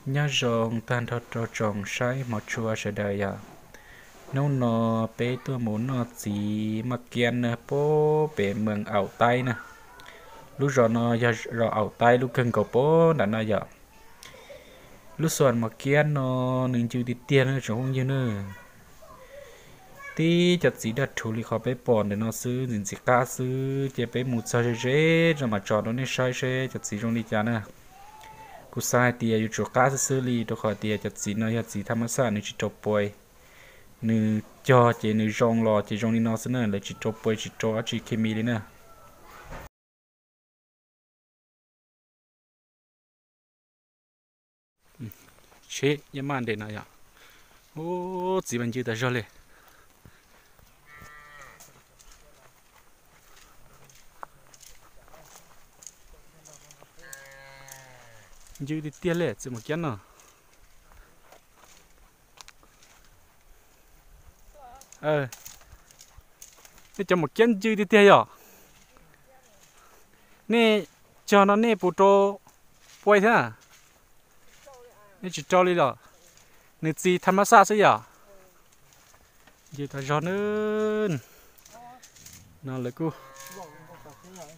Nyob zoo tag nrho rau tsoom saib hmov tshua sawv daws yom. Hnub no peb tuaj mus noj txiv maj kiab na pem mees Aum Taib na. Lub zos no yog zos Aum Taib lub kawg nkaus pem nram no yom. Lub xas maj kiab no nws ncw tiag tiag na tsoom phooj ywg na. Tib cov txiv daj rhuv li qhov peb pom ntawm no xwb, ntxim ntxim qab xwb, ces peb mus txog ze ze rau mam tso rau nej saib seb cov txiv zoo li cas na. Kuv xav hais tias yuav tsum qab xwb xwb li, rau qhov tias cov txiv no yog txiv tham mab xaj, nws tsis rau puas. Nws cog ces nws zoo los ces zoo li no xwb na, lawv tsis rau puas tsis rau dab tsi khes mis li na. Tsheb yeej maj nres no yom. Ub, txiv mas ncw tas zog li. Ncw tiag tiag li txiv maj kiab no. Nej cov maj kiab ncw tiag tiag yom. Nej cog no nej puas rau puas thiab? Nej tsis rau li los? Nws txiv tham mab xaj xwb yom. Ncw tas zog na. No lawv kuj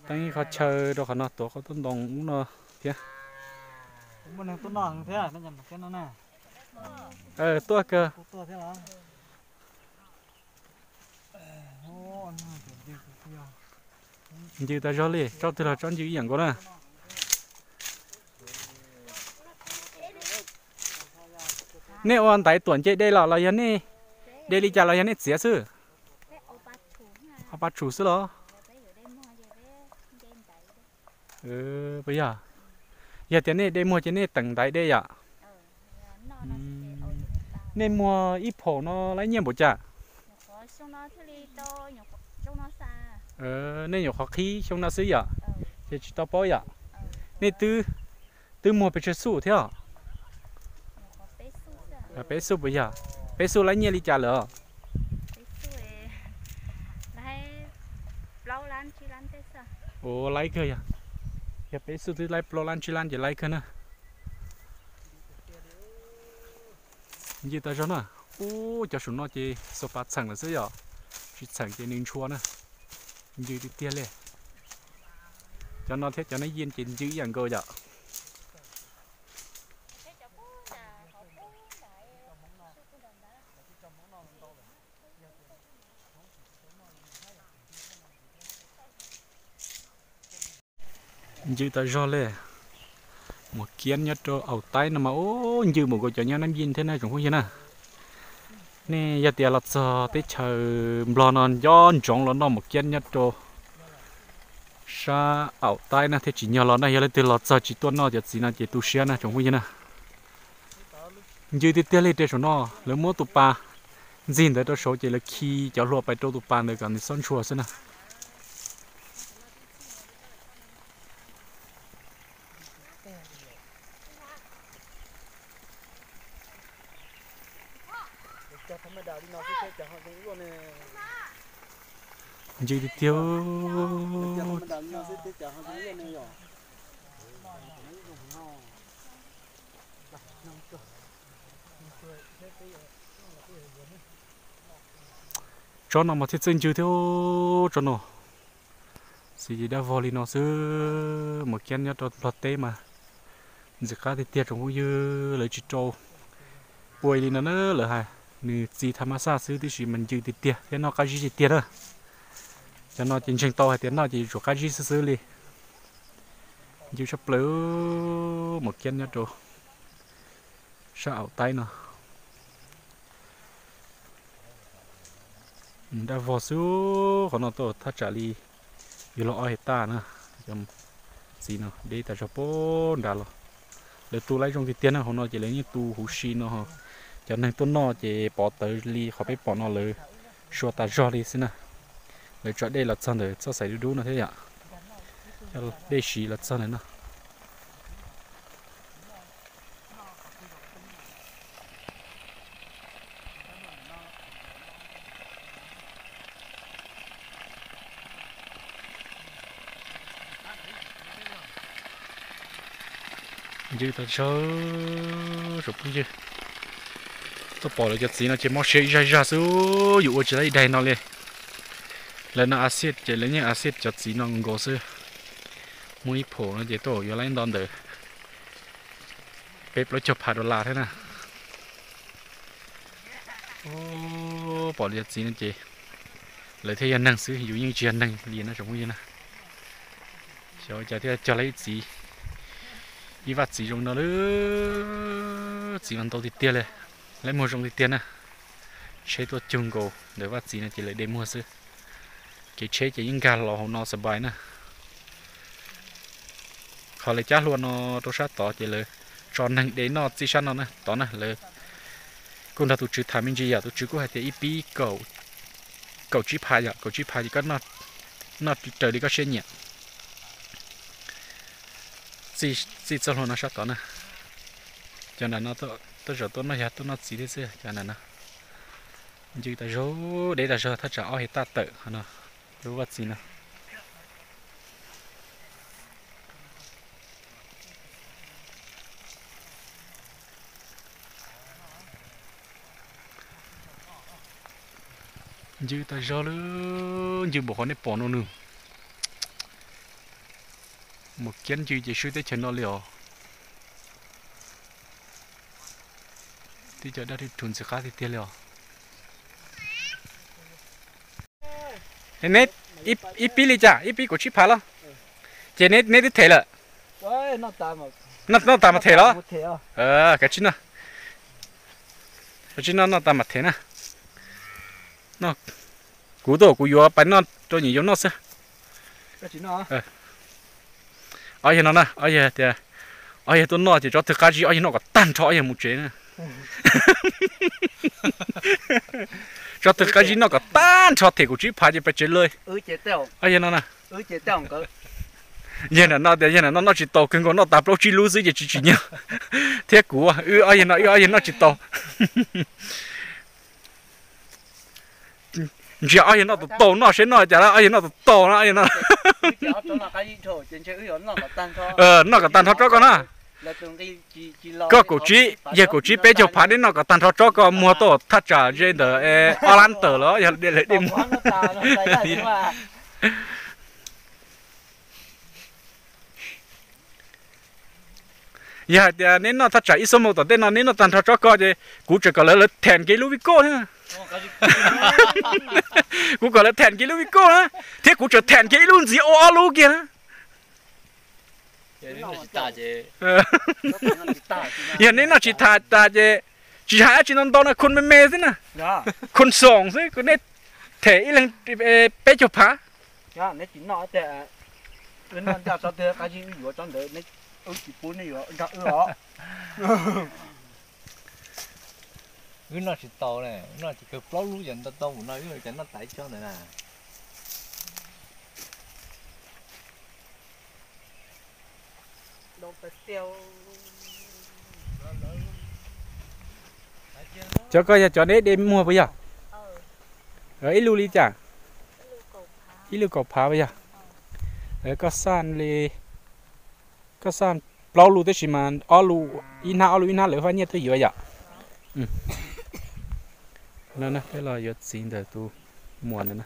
teeb ib qho chaw rau qhov no tuav qhov tuaj ntoo ub no thiab. Tuaj kawg. Ncw tas zog li, tsob twg los tsob ncw ib yam nkaus na. Nej ua ntaiv tuam nce de los los yog nej de li cas los yog nej txiav xwb? Ho pa tshum xwb los? Puas yog? Yog tias nej de muag ces nej teem ntaiv de yom? Nej muag ib phaum no laib nyiaj npaum cas? Nej nyuam qhuav qhib xyoo no xwb yom? Ces tsis tau paub yom? Nej twb muag pes tsawg xuj thiab? Peb xuj puas yog? Peb xuj laib nyiaj li cas lawm? Ua laib kawg yog. Yog peb xuj twb laib plaub lab tsib lab ces laib kawg na. Ncw tas zog na. Ub, cov saum no ces xua pas txheem lawm xwb yom. Tsis txheem ces nws ntshua na. Ncw tiag tiag li. Cov no thiab cov no yeej ces ncw ib yam nkaus yom. Ncw tas zog li. Maj kiab nyob rau Aum Taib no mas ub ncw npaum nkaus cov nyob Nam Vim thiab na tsoom phooj ywg na. Nej yog tias los txog teb chaws Nplog no nco ntsoov los noj maj kiab nyob rau sab Aum Taib na thiaj tsim nyog los na. Yog leej twg los txog tsis tuaj noj cov txiv no ces tu siab na tsoom phooj ywg na. Ncw tiag tiag li rau saum no, lawv muab tus pas ntxig ntawd rau saud ces lawv khi cov hlua pais rau tus pas ntawd kom nws txhob ntshua xwb na. Ncw tiag tiag. Tsob no mas thiaj txawj ncw thiab tsob no. Xws li dab vog li no xwb, maj kiab nyob rau Nplog teb mas ntxim qab tiag tiag tsoom phooj ywg, lawv tsis rau puas li no na, lawv hais nws txiv tham mab xaj xwb tib si mas ncw tiag tiag thiab noj qab zib tiag tiag na. Cov no ces ntseeg tau hais tias noj ces yuav tsum qab zib xwb xwb li. Ncw tshaj plaws, maj kiab nyob rau sab Aum Taib no. Dab vog xwb, qhov no tuaj thaj tsam li yuav luag ob hais taj na. Cov txiv no deb tas zog pem nrad los. Lawv tu laib zoo tiag tiag na, hauv no ces lawv yeej tu huv si no. Cov neeg tuaj noj ces pov tawv li qhov peb pom no lawv sua tas zog li xwb na. Lawv tso dej los txog ntawm txoj xaim dub dub no thiab yom. Coj dej siv los txog ntawm no. Ncw tag zog, tsoom phooj ywg. Tuaj pom lawv cov txiv no ces mob siab ib zaj zaj xwb, yus ua tsis tau ib daig no li. Lawv no a xiaj ces lawv yeej a xiaj cov txiv no nkaus xwb. Muaj ib phaum no ces tuaj yuav laib nto ntawm peb plaub caug phav dollar thiab na. Pom li cov txiv no ces lawv thiaj yog neeg xwb, yus yeej tsis yog neeg li no tsoom phooj ywg na. Xyov ua cas thiaj cog laib ib txiv, ib vaj txiv zoo no lawm. Txiv mas ntau tiag tiag li, laib muag zoo tiag tiag na. Tsheb tuaj cug nkaus ntawm vaj txiv no ces lawv de muag xwb. Kev tsheb ces yeej nkag los hauv no xab npais na. Qhov lawv cab hlua no rau sab tod ces lawv tso neeg de noj txij sab no na, tod na. Lawv kuj nrog tus tswv tham me ntsis yom, tus tswv kuj hais tias ib pib kaum tsib phav yom, kaum tsib phav ces koj noj raws li koj siab nyiam. Txij txoj hlua no sab tod na. Cov nram no tej zaum tuaj noj, yog tuaj noj txiv thiab xwb cov nram no. Ncw tas zog, deb tas zog, thaj tsam ob hais taj tawm qhov no, lub vaj txiv no. Ncw tas zog lawm, ncw npaum qhov nej pom no nws. Mus kiab ncw ces swb teb chaws no li os. Tib co dab rhuv ntxim qab tiag tiag li os. Neb ib pib li cas, ib pib kaum tsib phav los? Ces neb twb them lawm? Noj tas mas them los? Kav tsij noj, kav tsij noj, noj tas mas them na. Kuv tuaj kuv yuav pais noj rau nyuam yaus noj xwb. Ob yawg no na, ob yawg tias, ob yawg tuaj noj ces tso twg qab zib ob yawg noj kom tag nrho ob yawg mus tsev na. Tso twg qab zib noj kom tag nrho them kaum tsib phav ces pais tsev lawm. Ob yawg no na, yawg nram no tias yawg nram no noj tsis tau kawg nkaus, noj tas plaub tsib lub xwb ces tsis tsim nyog. Thiab kuv, wb ob yawg no wb ob yawg noj tsis tau. Ntsia ob yawg noj tus tau noj seb noj cas, ob yawg noj tus tau no, ob yawg no. Noj kom tag nrho tsob ko na. Koj kaum tsib, yawg kaum tsib, peb caug phav, neb noj kom tag nrho tsob ko muag tuaj thaj tsam ze ntawm ob lab tawm los yog lawv dej muag. Yog hais tias neb noj thaj tsam ib xuab moos tom ntej no neb noj tag nrho tsob ko ces kuv tseem kom lawv, lawv them kiag ib lub vij koj thiab. Kuv kom lawv them kiag ib lub vij koj na, thiab kuv tseem them kiag ib lub ntxiv ua ob lub kiag na. Yog neb noj tsis tas tas ces tsis hais dab tsi ntau ntau no, khun me me xwb na, khun xoom xwb, kuv neb them ib leeg peb caug phav. Wb noj tsis tau na, noj tsis kawg plaub lub ces ntau ntau mus no wb cas noj tas ib tsob ntawd na. Cov ko yog cov neb de muag puas yog? Ib lub li cas? Ib lub kaum phav puas yog? Koj xaj li, koj xaj plaub lub tab sis mas ob lub, ib hnab ob lub ib hnab lawv faj nyiaj tuaj yuav yom. No na, peb los yuav txiv ntawm tus muam ntawd na.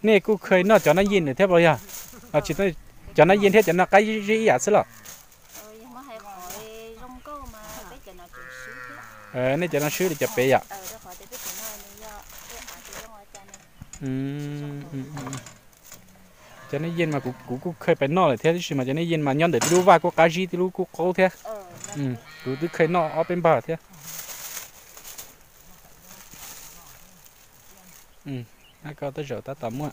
Nej kuj kheev noj cov nab yeej thiab puas yog? Cov nab yeej thiab cov noj qab zib ib yam xwb los? Nej cov no swb li cov pem yom? Cov nab yeej mas kuv kuj kheev pais noj lawm thiab, tab sis mas cov nab yeej mas nyob ntawm tib lub vaj kuj qab zib, tib lub kuj qaub thiab. Kuv twb kheev noj ob peb npag thiab. Koj tej zaum tab tom muaj.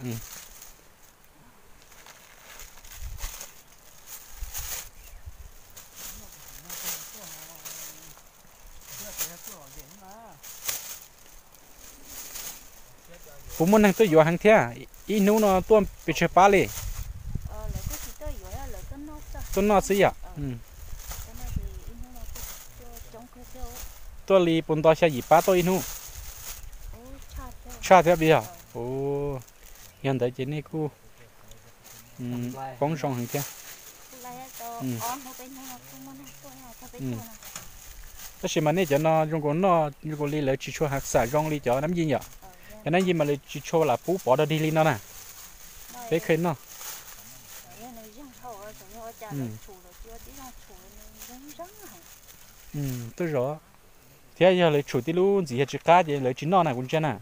Kuv muaj neeg tuaj yuav heev thiab, ib hnub no tuaj pes tsawg pab li? Tuaj noj xwb yom? Luaj li puas nto xya yim pab tau ib hnub? Tshaj thiab peb yog. Yog ntawd ces nej kuj poob zoo heev thiab. Tab sis mas nej cov no zoo nkaus noj zoo nkaus li lawv tsis tshua xam zoo li cov nab yij yom. Cov nab yij mas lawv tsis tshua lam pub pov dog dig li no na. Peb kheev noj. Tuaj zov. Thiab yog lawv tshum tib lub ntxiv yog tsis qab ces lawv tsis noj na kuv ntsia na.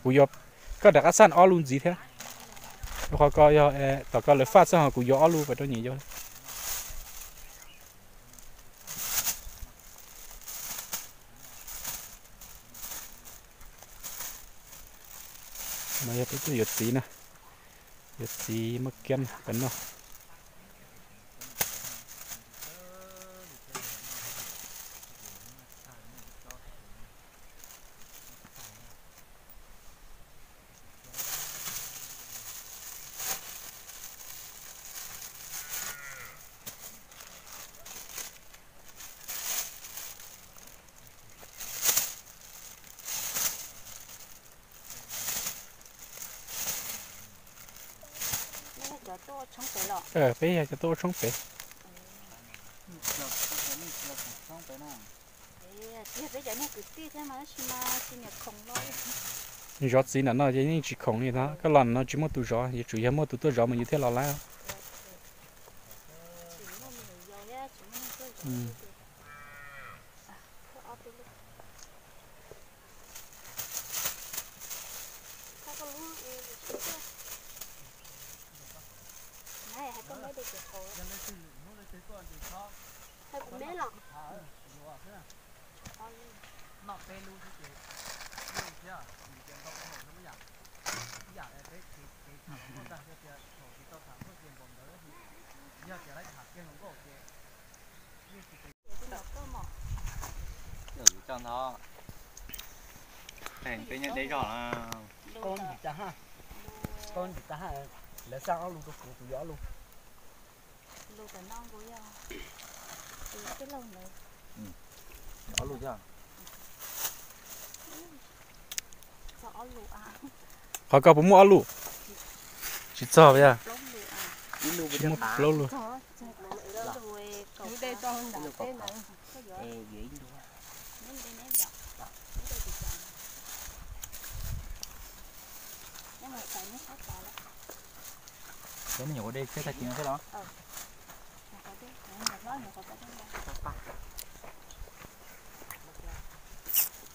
Kuv yuav, koj rov qab xaj ob lub ntxiv thiab. Rau qhov ko yog tom ko lawv faj xwb ho kuv yuav ob lub pas rau nyiam yuav. No yog peb tuaj yuav txiv na, yuav txiv muaj kiab pem no. Peb yog cov tuaj ua tshoob pem. Zov txiv ntawm no ces yeej tsis khoom li no, koj los no tsis muaj tus zov, yuav tsum yog muaj tus tuaj zov mas yus thiaj los lawm. Peb nyob deb zog. Lawv xaj ob lub rau kuv, kuv yuav ob lub. Ob lub. Qhov ko puas muaj ob lub? Tsis txog yog? Tsis muaj plaub lub. Cov me nyuam ua dej thiab tag kis no thiab los?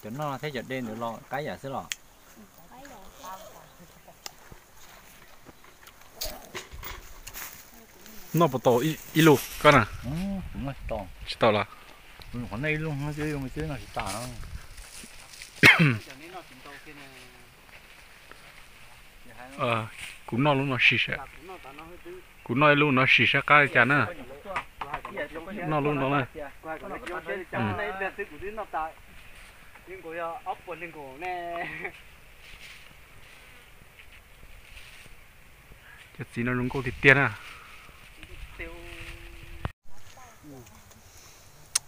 Cov noj thiab cov dej ntawd los qab yam xwb los? Noj puas tau ib lub koj na? Tsis tau los? Qhov nej ib lub no tsis tas. Kuv noj lub no sim saib. Kuv noj ib lub no sim saib qab li cas na. Noj lub no na. Cov txiv no zoo nkauj tiag tiag na.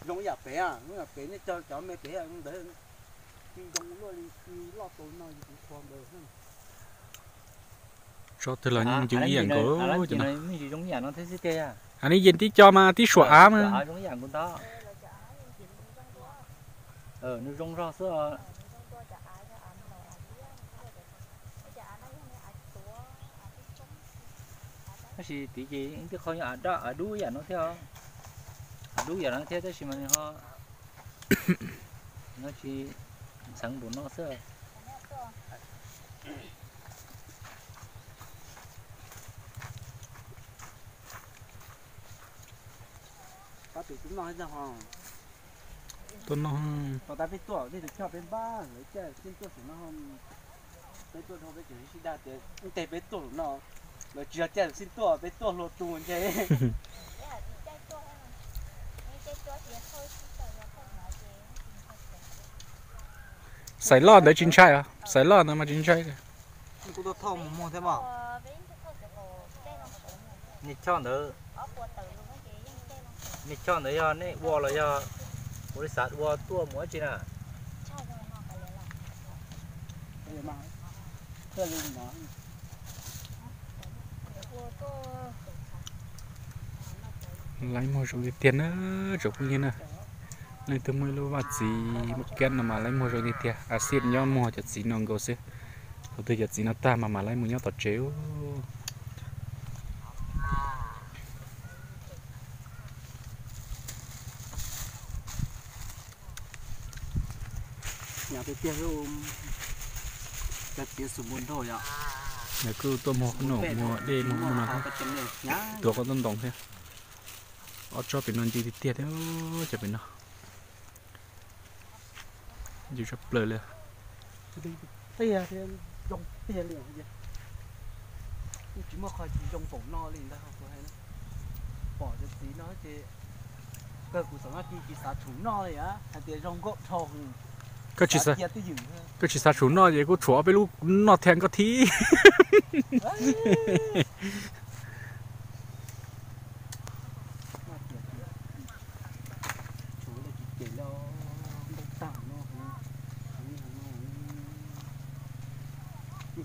Zoo yam pem, zoo yam pem nej cog cov me pem ntawd, zoo luaj li loj tau no yus kuv qhuas npaws. Tso twg los yeej ncw ib yam nkaus. Aw, nej yeej tib co mas tib suam av mas. Nws zoo zog xwb. Tab sis tid ces tib qho yog av dub yam no thiab, av dub yam no thiab tab sis mas nws ho, nws tsis ntxheev npaum no xwb. Pab pem kuv noj ib zaug ho. Tuaj noj. Tau tas peb tuaj, nej tus choj peb npaj lawv caij xwb tuaj saum no, peb tuaj dhau peb tseem sib daj tias ntej peb tuaj saum no, lawv tsis yog caij xwb tuaj, peb tuaj hlua tu ntshe. Xaim loj ntawd tsis ntshai, xaim loj ntawd mas tsis ntshai. Kuv tuaj thauj mus muag thiab mas. Niag choj ntawd. Nej choj ntawd yog nej ua los yog ua li xav ua tuaj mus dab tsi na? Laib muag zoo tiag tiag na, tsoom phooj ywg na. Leej twg muaj ib lub vaj txiv muaj kiab no mas laib muag zoo tiag tiag, a xij nyob muag cov txiv no nkaus xwb. Thaum twg cov txiv no tag mas mam laib mus nyob tom tsev. Nws kuj tuaj muag qhob noom muag dej muag no, tuav qhob toj ntoo thiab. Ob tsob pem no ncw tiag tiag thiab, cov pem no ncw tshaj plaws li. Tiag, zoo tiag li. Tsis muaj qhov tsis zoo npaum no li ntag. Pom cov txiv no ces kawg kuv xav no tsis xav tshum noj li, hais tias zoo nkauj dhau. Koj tsis xav tshum noj ces kuv tshuam ob peb lub noj thiab koj thiab.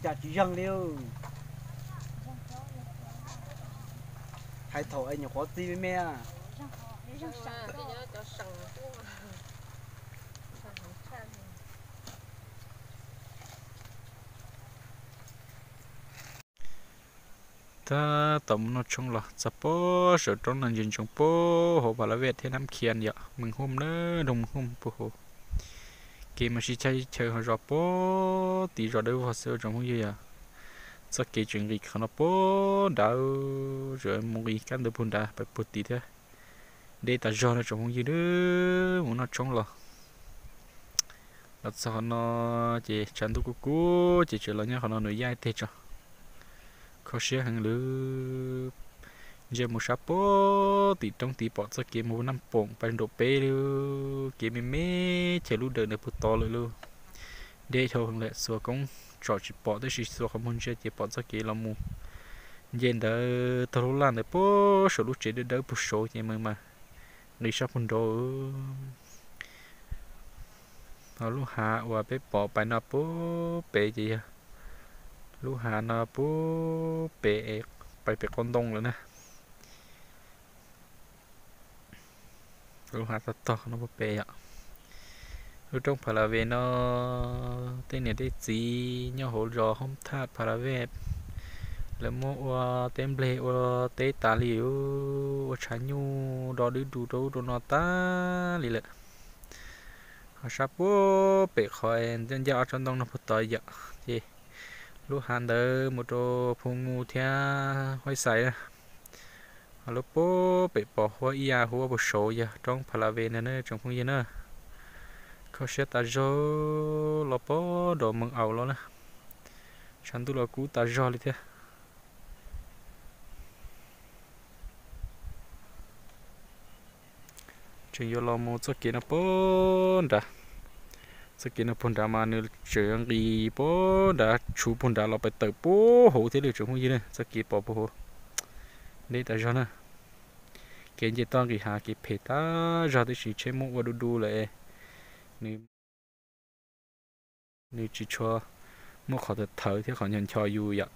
Cas tsis zeeg li. Hais thaum es nyuam qhuav txiv me me. Tab tom mus noj tshoob los txog puag saum roob no ntsia ntsoov puag hauv Pha La Vej thiab Nab Khias yom, Mees Hooj na, nroog Mees Hooj puag hauv. Kev mas sib cav sib chaw ho zos puag tim zos Dawb Vog xwb tsoom phooj ywg yom. Txoj kev tseem nqis qhov no puag nrad, tseem mus nqis kab ntawd puag nrad pais puag tim thiab. Deb tas zog no tsoom phooj ywg, mus noj tshoob los, los txog qhov no ces tshav ntuj kub kub ces tseem los nyob qhov no nws yaj ib teg tso. Kho siab heev lawm. Ntsia mus sab puag tim roob tid pom txoj kev mus Naj Poom pais nraum peb lawm, kev me me chaw lub dawm ntawd puag tod lawm lauj. Deb dhau heev lawm, xuas koob tsom tsis pom tab sis xuas qhov muag ntsia ces pom txoj kev los mus. Nce ntawd taug lub laj ntawd puag saum lub tsev dawb dawb puag saud ces mas mas nqis sab puag nraud. Ho lub hav uas peb pom pais no puag pem ces yog lub hav no puag pem, pais pem qab ntoo lawm na. Lub hav tog tog no puag pem yom. Lub roob Pha La Vej no, tej niam tej txiv nyob hauv zos Hoob Thaj Pha La Vej, lawv muab ua teb nplej ua teb tas li, ua tshav nyuj do dwb du rau ub rau no tas li lawm. Ho sab puag pem qhov ncaj ob tsob ntoo no puag tod yom, ces lub hav ntawd mus rau Phu Ngu thiab Huaib Xais na. Ho lub puag pem pos huab ib yam huab puag saud yog roob Pha La Vej ntag na tsoom phooj ywg na. Kho siab tas zog, los puag nram Mees Aus los na, tshav ntuj los kub tas zog li thiab. Tseem yuav los mus txoj kev no puag nrad. Txoj kev no puag nrad mas nws tseem nqis puag nrad, tshuv puag nrad los pais tawm puag hauv thiab li tsoom phooj ywg na, txoj kev pom puag hauv. Deb tas zog na. Kev nce toj nqis hav kev phem tas zog, tab sis tsheb muab ua du du lawm, nws nws tsis tshua muaj qhov thawv thawv thiab qhov ncho ncho yus yom.